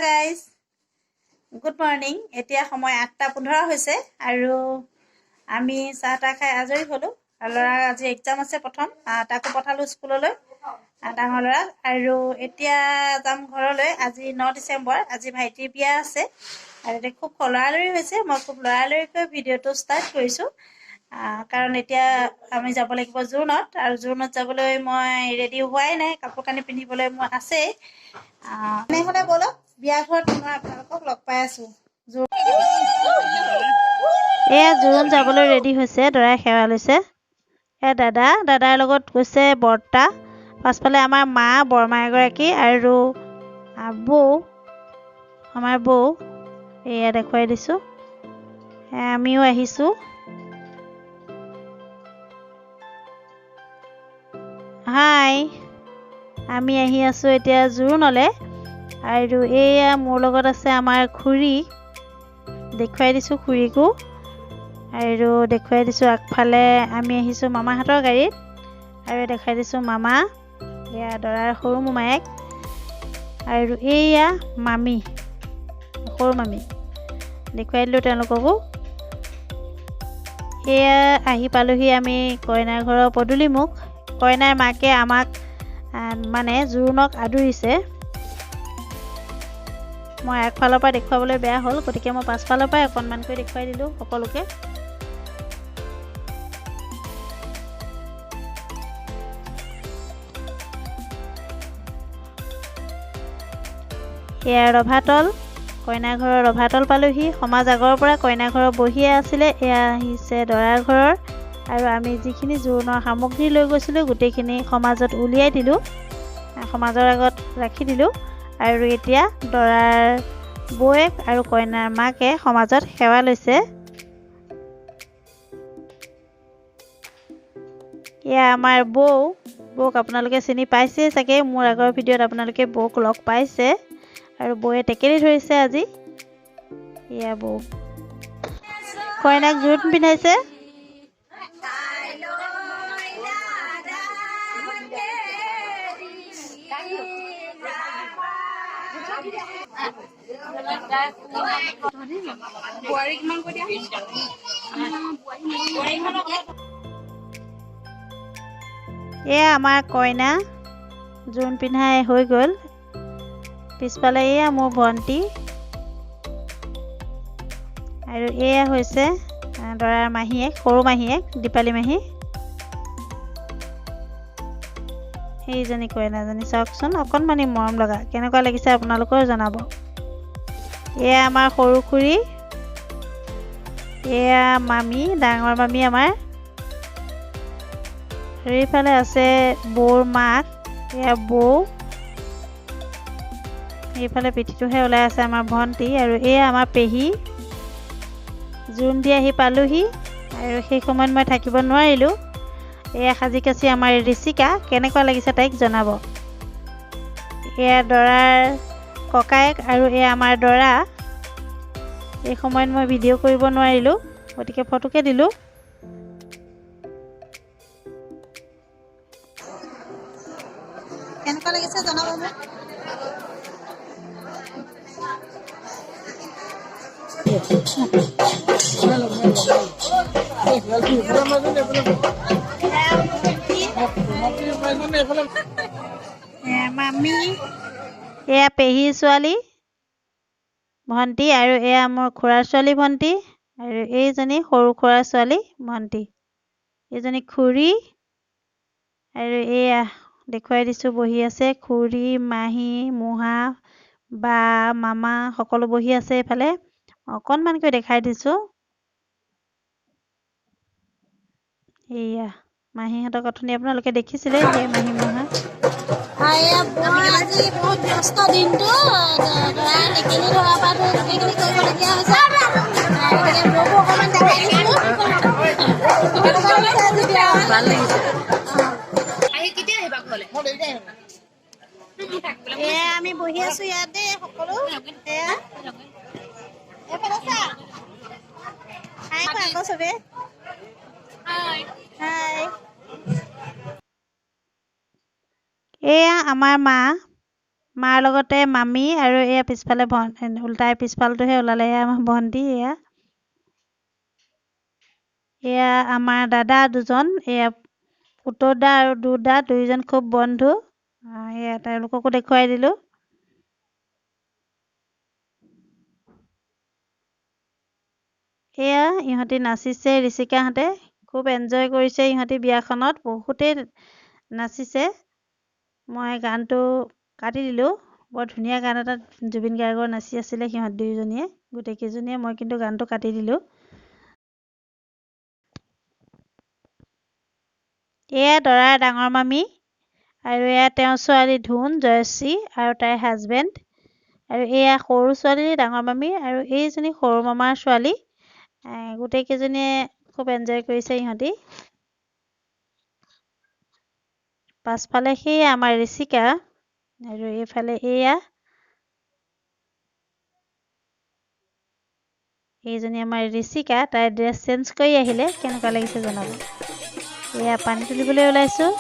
Guys, good morning. এতিয়া সময় 8:15 হৈছে আৰু আমি চাহ তাহ খাই আজৰি হ'লোঁ। আৰু ল'ৰাৰ আজি এক্সাম আছে প্ৰথম, তাকো পঠালোঁ স্কুললৈ, ডাঙৰ ল'ৰাক। আৰু এতিয়া যাম ঘৰলৈ। আজি 9 ডিচেম্বৰ, আজি ভাইটিৰ বিয়া আছে আৰু এতিয়া খুব লৰালৰি হৈছে। মই খুব লৰালৰিকৈ ভিডিঅ'টো ষ্টাৰ্ট কৰিছোঁ, কাৰণ এতিয়া আমি যাব লাগিব জোৰোণত আৰু জোৰোণত যাবলৈ মই ৰেডি হোৱাই নাই, কাপোৰ কানি পিন্ধিবলৈ মোৰ আছেই। তেনেহ'লে ব'লক, বিয়া ঘৰত মই আপোনালোকক লগ পাই আছোঁ। এয়া জোৰোণ যাবলৈ ৰেডি হৈছে, দৰাই সেৱা লৈছে। এয়া দাদা, দাদাৰ লগত গৈছে বৰ্তা, পাছফালে আমাৰ মা, বৰমা এগৰাকী আৰু বৌ, আমাৰ বৌ। এয়া দেখুৱাই দিছোঁ, আমিও আহিছোঁ। হাই, আমি আহি আছোঁ এতিয়া জোৰোণলৈ। আৰু এয়া মোৰ লগত আছে আমাৰ খুৰী, দেখুৱাই দিছোঁ খুৰীকো। আৰু দেখুৱাই দিছোঁ আগফালে আমি আহিছোঁ মামাহঁতৰ গাড়ীত। আৰু দেখুৱাই দিছোঁ মামা, এয়া দৰাৰ সৰু মোমায়েক। আৰু এয়া মামী, সৰু মামী, দেখুৱাই দিলোঁ তেওঁলোককো। এয়া আহি পালোহি আমি কইনাৰ ঘৰৰ পদূলিমুখ। কইনাৰ মাকে আমাক মানে জোৰোণক আদৰিছে। মই আগফালৰ পৰা দেখুৱাবলৈ বেয়া হ'ল, গতিকে মই পাছফালৰ পৰাই অকণমানকৈ দেখুৱাই দিলোঁ সকলোকে। এয়া ৰভাতল, কইনা ঘৰৰ ৰভাতল পালোহি। সমাজ আগৰ পৰা কইনা ঘৰৰ বহিয়ে আছিলে। এয়া আহিছে দৰাৰ ঘৰৰ। আৰু আমি যিখিনি জোৰোণৰ সামগ্ৰী লৈ গৈছিলোঁ গোটেইখিনি সমাজত উলিয়াই দিলোঁ, সমাজৰ আগত ৰাখি দিলোঁ। আৰু এতিয়া দৰাৰ বৌৱেক আৰু কইনাৰ মাকে সমাজত সেৱা লৈছে। এয়া আমাৰ বৌ, বৌক আপোনালোকে চিনি পাইছেই চাগে, মোৰ আগৰ ভিডিঅ'ত আপোনালোকে বৌক লগ পাইছে। আৰু বৌয়ে টেকেলি ধৰিছে আজি। এয়া বৌ কইনাক জোৰোণ পিন্ধাইছে। এয়া আমাৰ কইনা জোৰোণ পিন্ধাই হৈ গ'ল। পিছফালে এয়া মোৰ ভণ্টি। আৰু এয়া হৈছে দৰাৰ মাহীয়েক, সৰু মাহীয়েক দীপালী মাহী। সেইজনী কইনাজনী চাওকচোন, অকণমানি মৰম লগা। কেনেকুৱা লাগিছে আপোনালোকেও জনাব। এয়া আমাৰ সৰু খুৰী, এয়া মামী, ডাঙৰ মামী আমাৰ। আৰু এইফালে আছে বৌৰ মাক, এয়া বৌ। এইফালে পিঠিটোহে ওলাই আছে আমাৰ ভণ্টি। আৰু এয়া আমাৰ পেহী। জোৰোণ দি আহি পালোহি আৰু সেই সময়ত মই থাকিব নোৱাৰিলোঁ। এয়া সাজি কাচি আমাৰ ঋষিকা, কেনেকুৱা লাগিছে তাইক জনাব। এয়া দৰাৰ ককায়েক আৰু এয়া আমাৰ দৰা। এই সময়ত মই ভিডিঅ' কৰিব নোৱাৰিলোঁ, গতিকে ফটোকে দিলোঁ। কেনেকুৱা লাগিছে জনাব মোক। মামী, এয়া পেহীৰ ছোৱালী ভণ্টি। আৰু এয়া মোৰ খুৰাৰ ছোৱালী ভণ্টি। আৰু এইজনী সৰু খুৰাৰ ছোৱালী ভণ্টি, এইজনী খুৰী। আৰু এয়া দেখুৱাই দিছোঁ বহি আছে খুৰী, মাহী, মোহা, বা, মামা সকলো বহি আছে। এইফালে অকণমানকৈ দেখাই দিছোঁ। এয়া মাহীহঁতক অথনি আপোনালোকে দেখিছিলে, সেই মাহী মোহা। আজি বহুত ব্যস্ত দিনটো, দৰা টেকেলি ধৰাৰ পৰা ধৰি গোটেইখিনি কৰিবলগীয়া হৈছে। গতিকে বৌকো অকণমান দেখাই দিছোঁ। কেনেকুৱা লাগিছে আজি বিয়া? ভাল লাগিছে। এয়া আমি বহি আছো ইয়াতে সকলো। এয়া এইফালে চা, হাই কোৱা আকৌ চবে, হাই। এয়া আমাৰ মা, মাৰ লগতে মামী আৰু এয়া পিছফালে উল্টাই পিছফালটোহে ওলালে, এয়া আমাৰ ভণ্টি। এয়া এয়া আমাৰ দাদা দুজন, এয়া পুতৌদা আৰু দুদা, দুয়োজন খুব বন্ধু। এয়া তেওঁলোককো দেখুৱাই দিলোঁ। এয়া ইহঁতি নাচিছে, ঋষিকাহঁতে খুব এনজয় কৰিছে। ইহঁতি বিয়াখনত বহুতেই নাচিছে। মই গানটো কাটি দিলোঁ, বৰ ধুনীয়া গান এটাত জুবিন গাৰ্গৰ নাচি আছিলে সিহঁত দুয়োজনীয়ে, গোটেইকেইজনীয়ে। মই কিন্তু গানটো কাটি দিলোঁ। এয়া দৰাৰ ডাঙৰ মামী আৰু এয়া তেওঁৰ ছোৱালী ধুন, জয়শ্ৰী আৰু তাইৰ হাজবেণ্ড। আৰু এয়া সৰু ছোৱালী ডাঙৰ মামী আৰু এইজনী সৰু মামাৰ ছোৱালী। গোটেইকেইজনীয়ে খুব এনজয় কৰিছে ইহঁতি। পাছফালে সেয়া আমাৰ ঋষিকা আৰু এইফালে এয়া এইজনী আমাৰ ঋষিকা। তাই ড্ৰেছ চেঞ্জ কৰি আহিলে, কেনেকুৱা লাগিছে জনাব। এয়া পানী তুলিবলৈ ওলাইছোঁ।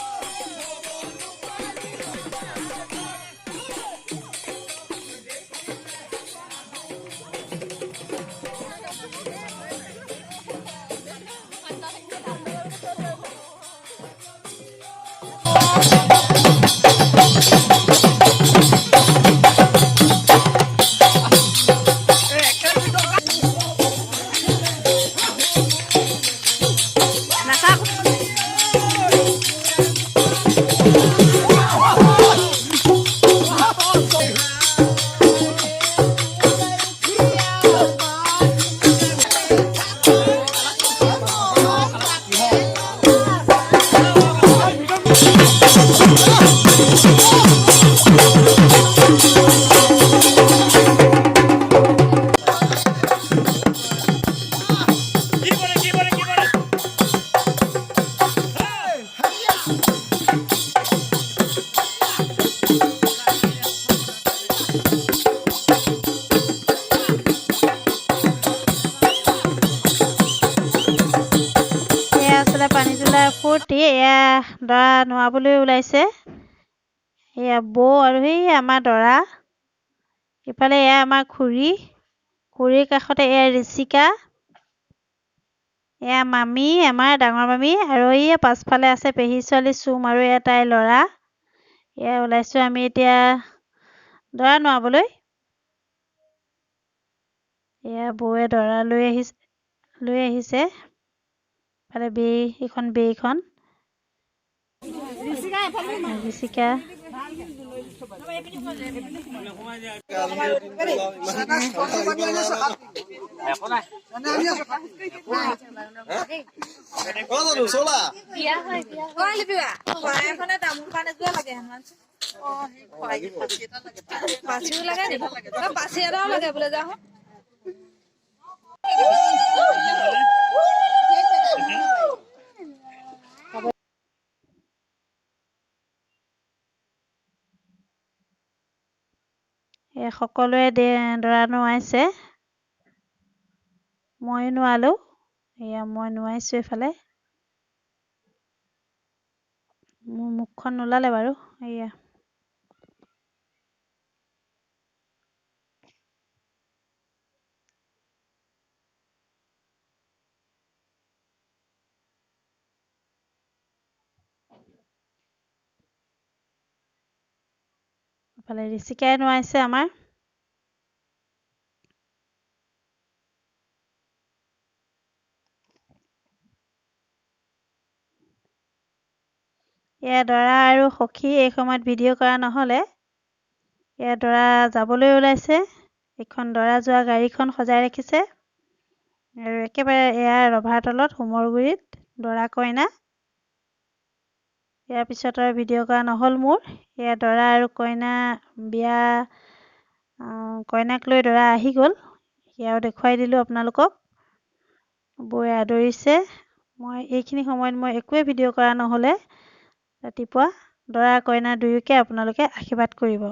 পানী তোলাৰ ফূৰ্তি। এয়া দৰা নোৱাবলৈ ওলাইছে, এয়া বৌ আৰু সেই আমাৰ দৰা। ইফালে এয়া আমাৰ খুৰী, খুৰীৰ কাষতে এয়া ঋষিকা, এয়া মামী, আমাৰ ডাঙৰ মামী। আৰু এয়া পাছফালে আছে পেহী ছোৱালী চুম আৰু এয়া তাইৰ ল'ৰা। এয়া ওলাইছোঁ আমি এতিয়া দৰা নোৱাবলৈ। এয়া বৌৱে দৰা লৈ আহিছে। ইফালে বেই, এইখন বেইখন ঋষিকা। সকলোৱে দৰা নোৱাইছে, ময়ো নোৱালোঁ। এয়া মই নোৱাইছোঁ, এইফালে মোৰ মুখখন নোলালে বাৰু। এয়া এইফালে ঋষিকাই নোৱাইছে আমাৰ। এয়া দৰা আৰু সখী এই সময়ত ভিডিঅ' কৰা নহ'লে। এয়া দৰা যাবলৈ ওলাইছে, এইখন দৰা যোৱা গাড়ীখন সজাই ৰাখিছে। আৰু একেবাৰে এয়া ৰভাৰ তলত হোমৰগুৰিত দৰা কইনা। ইয়াৰ পিছত আৰু ভিডিঅ' কৰা নহ'ল মোৰ। এয়া দৰা আৰু কইনা বিয়া, কইনাক লৈ দৰা আহি গ'ল, সেয়াও দেখুৱাই দিলোঁ আপোনালোকক। বৌৱে আদৰিছে। মই এইখিনি সময়ত মই একোৱে ভিডিঅ' কৰা নহ'লে। ৰাতিপুৱা দৰা কইনা দুয়োকে আপোনালোকে আশীৰ্বাদ কৰিব।